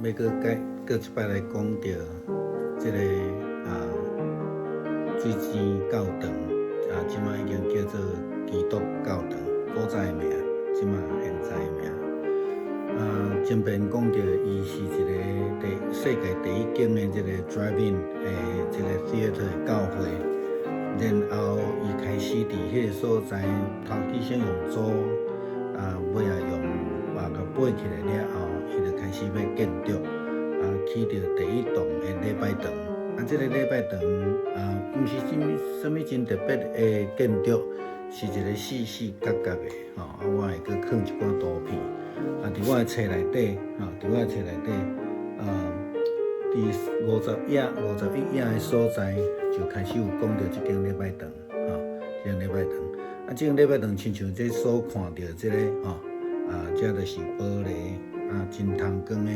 欲閣改閣一擺來講著這个啊水晶教堂啊，這擺已經叫做基督教堂，古早的名，這擺現在的名。啊，前面講著伊是一个第世界第一間的這个 drive-in 的這个 theater 的教會，然後伊開始佇彼个所在，頭起先用租，啊，尾仔用啊共買起來了後，伊就開始欲建築，啊，起著第一棟的禮拜堂。啊，這个禮拜堂啊，毋是啥物啥物真特別的建築，是一个四四角角的，吼。啊，我會閣放一寡圖片。啊，佇我的冊內底，吼，佇我的冊內底，啊，佇50頁、51頁的所在，就開始有講著這間禮拜堂，吼，這間禮拜堂。啊，這間禮拜堂親像這所看著這个，吼，啊，這就是玻璃，啊，真通光的。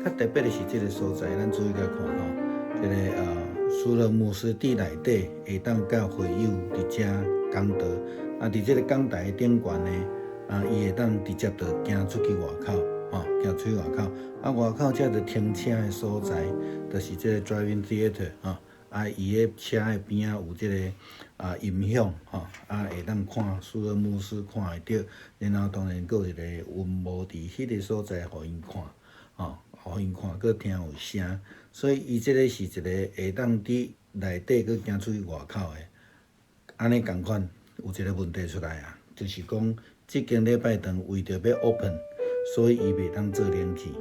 較特別的是這个所在，咱注意共看吼，這个啊，舒勒牧師佇內底會當佮會友佇遮講道，啊，佇這个講台頂懸呢，啊，伊會當直接就行出去外口，吼，行出去外口。啊，外口這就停車的所在，就是這个 drive-in theater，吼。啊，伊的車的邊仔有這个啊音響，吼，啊會當看舒勒牧師看會著，然後當然閣有一个雲幕佇彼个所在予𪜶看，吼，予𪜶看，閣聽有聲。所以伊這个是一个會當佇內底閣行出去外口的。按呢仝款有一个問題出來啊，就是講這間禮拜堂為著欲 open，所以伊袂當做冷氣。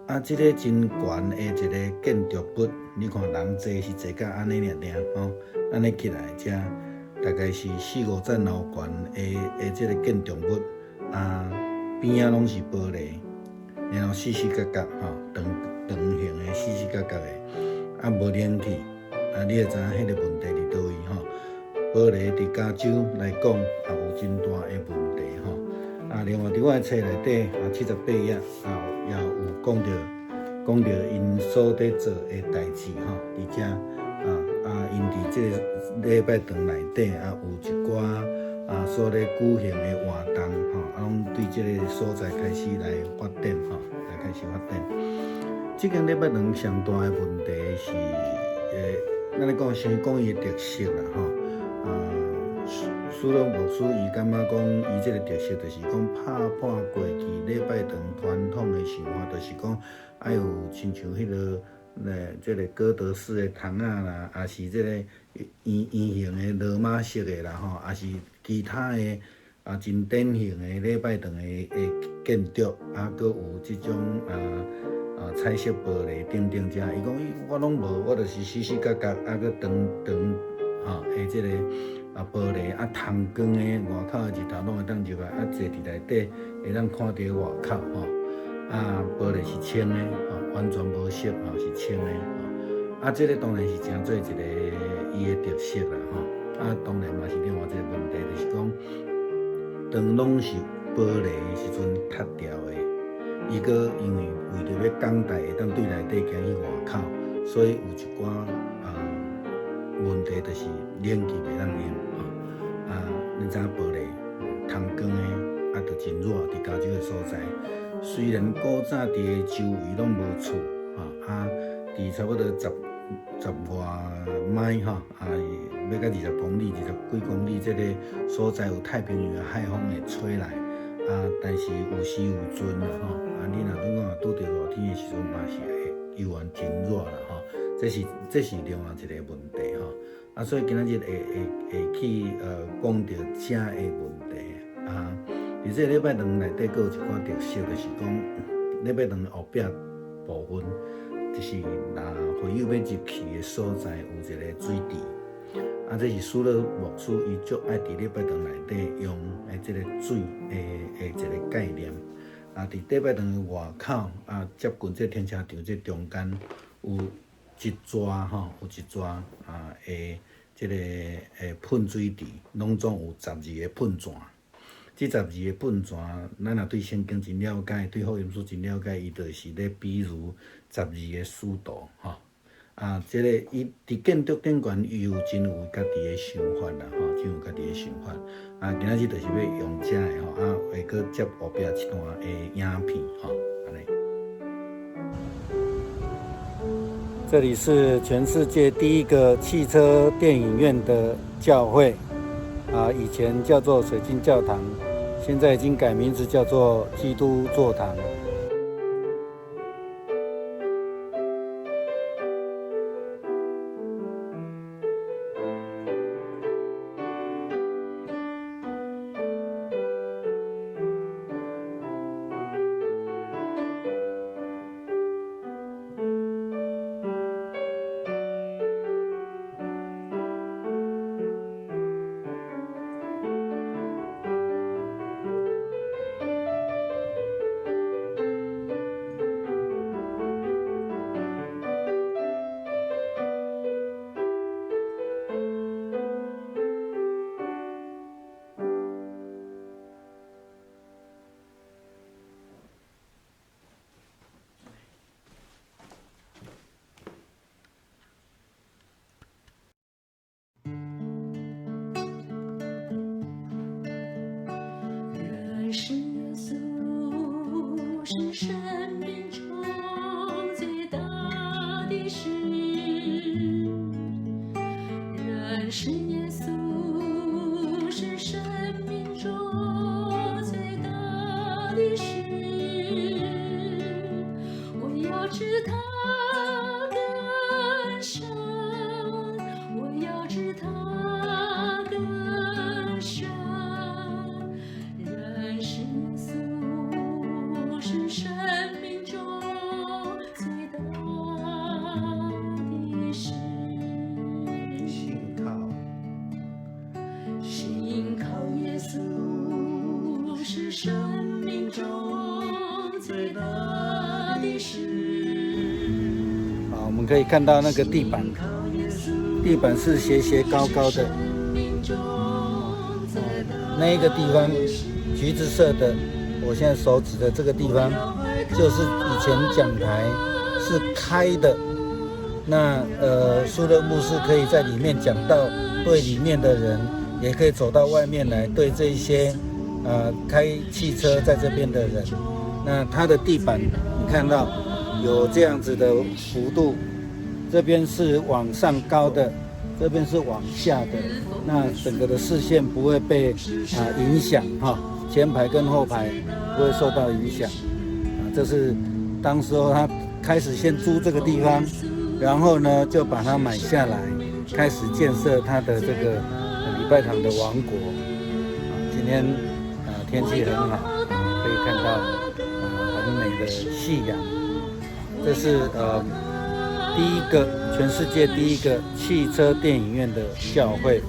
啊，這个真懸的一个建築物，你看人坐是坐甲按呢爾爾吼，按呢起來遮，大概是四五層樓懸的這个建築物，啊，邊仔攏是玻璃，然後四四角角吼，長長形的四四角角的，啊無冷氣，啊你會知影彼个問題佇佗位吼？玻璃佇加州來講，也有真大的問題吼。啊，另外佇我的冊內底啊，78頁啊，也有講著講著𪜶所佇做的代誌吼，佇遮啊啊，𪜶佇這个禮拜堂內底啊，有一寡啊所咧舉行的活動吼，啊，攏對這个所在開始來發展吼，來開始發展。這間禮拜堂上大的問題是，咱咧講先講伊的特色啦吼，啊，舒勒牧師伊感覺講，伊這个特色就是講拍破過去禮拜堂傳統的想法，就是講愛有親像彼个咧，這个哥德式的窗仔啦，抑是這个圓圓形的羅馬式的啦吼，抑是其他的啊真典型的禮拜堂的建築，啊，閣有這種啊啊彩色玻璃等等遮，伊講伊我攏無，我就是四四角角啊，閣長長吼的這个啊玻璃啊通光的外口的日頭攏會當入來，啊坐佇內底會當看著外口吼，啊玻璃是清的吼，完全無色吼，是清的吼，啊這个當然是誠做一个伊的特色啦吼，啊當然嘛是另外一個問題，就是講當攏是玻璃的時陣塌掉的，伊閣因為為著欲講台會當對內底行去外口，所以有一寡啊問題，就是冷氣袂當用吼。啊，你知影玻璃通光的，啊，就真熱佇加州的所在。雖然古早佇个周圍攏無厝吼，啊，佇差不多十十外邁吼，啊，欲到20公里、20幾公里這个所在有太平洋的海風會吹來，啊，但是有時有陣啦吼，啊，你若拄好拄著熱天的時陣嘛是會猶原真熱啦吼，這是另外一个問題吼。啊，所以今仔日會會會去講著遮的問題啊。佇這個禮拜堂內底，閣有一寡特色，就是講禮拜堂後壁部分，就是若會友欲入去的所在，有一个水池。啊，這是舒勒牧師伊足愛佇禮拜堂內底用的這個水的的一个概念。啊，佇禮拜堂的外口啊，接近這停車場這中間有一逝吼，有一逝啊的這个噴水池，攏總有十二个噴泉。這十二个噴泉，咱若對聖經真了解，對福音書真了解，伊就是咧比如十二个使徒吼。啊，這个伊佇建築頂懸，伊有真有家己的想法啦，吼，真有家己的想法。啊，今仔日就是欲用遮的吼，啊，會閣接後壁一段的影片吼，按呢。这里是全世界第一个汽车电影院的教会，啊，以前叫做水晶教堂，现在已经改名字叫做基督座堂。认识耶稣是生命中最大的事，认识耶稣是生命中最大的事。我要知他更深，我要知他更深。认识耶稣是生命中最大的事。信靠，信靠耶稣是生命中最大的事。啊，我们可以看到那个地板，地板是斜斜高高的，那一个地方橘子色的，我现在手指的这个地方，就是以前讲台是开的，那舒勒牧师可以在里面讲到，对里面的人，也可以走到外面来对这些开汽车在这边的人。那它的地板，你看到有这样子的幅度，这边是往上高的，这边是往下的，那整个的视线不会被影响哈，前排跟后排不会受到影响啊。这是当时候他开始先租这个地方，然后呢就把它买下来，开始建设他的这个礼拜堂的王国啊。今天天气很好，可以看到很美的夕阳。这是第一个全世界第一个汽车电影院的教会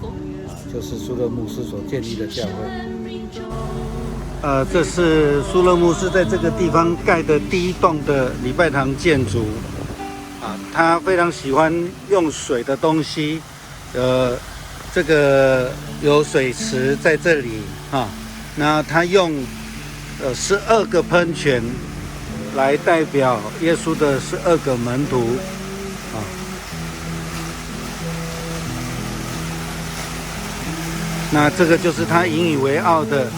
啊，就是舒勒牧师所建立的教会。这是舒勒牧师在这个地方盖的第一栋的礼拜堂建筑啊，他非常喜欢用水的东西，这个有水池在这里啊，那他用12个喷泉来代表耶稣的12个门徒啊。那这个就是他引以为傲的，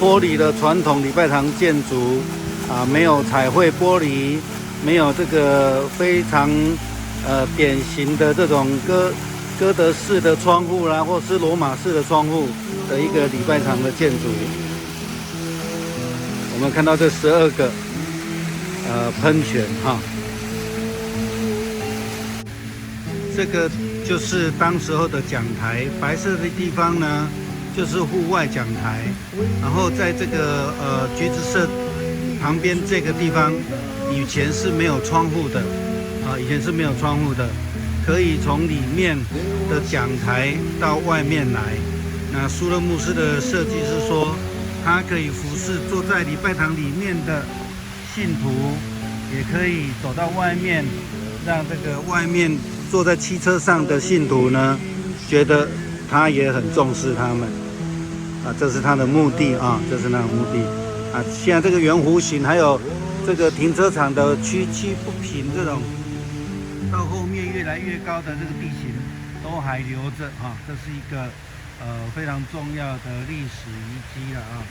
脱离了传统礼拜堂建筑啊，没有彩绘玻璃，没有这个非常典型的这种哥德式的窗户啦，或是罗马式的窗户的一个礼拜堂的建筑。我们看到这12个喷泉哈，这个就是当时候的讲台，白色的地方呢就是户外讲台，然后在这个橘子色旁边这个地方，以前是没有窗户的啊，以前是没有窗户的，可以从里面的讲台到外面来。那舒勒牧师的设计是说，他可以服侍坐在礼拜堂里面的信徒，也可以走到外面，让这个外面坐在汽车上的信徒呢，觉得他也很重视他们啊，这是他的目的啊，这是他的目的啊。现在这个圆弧形，还有这个停车场的曲曲不平这种，到后面越来越高的这个地形都还留着啊，这是一个非常重要的历史遗迹了啊。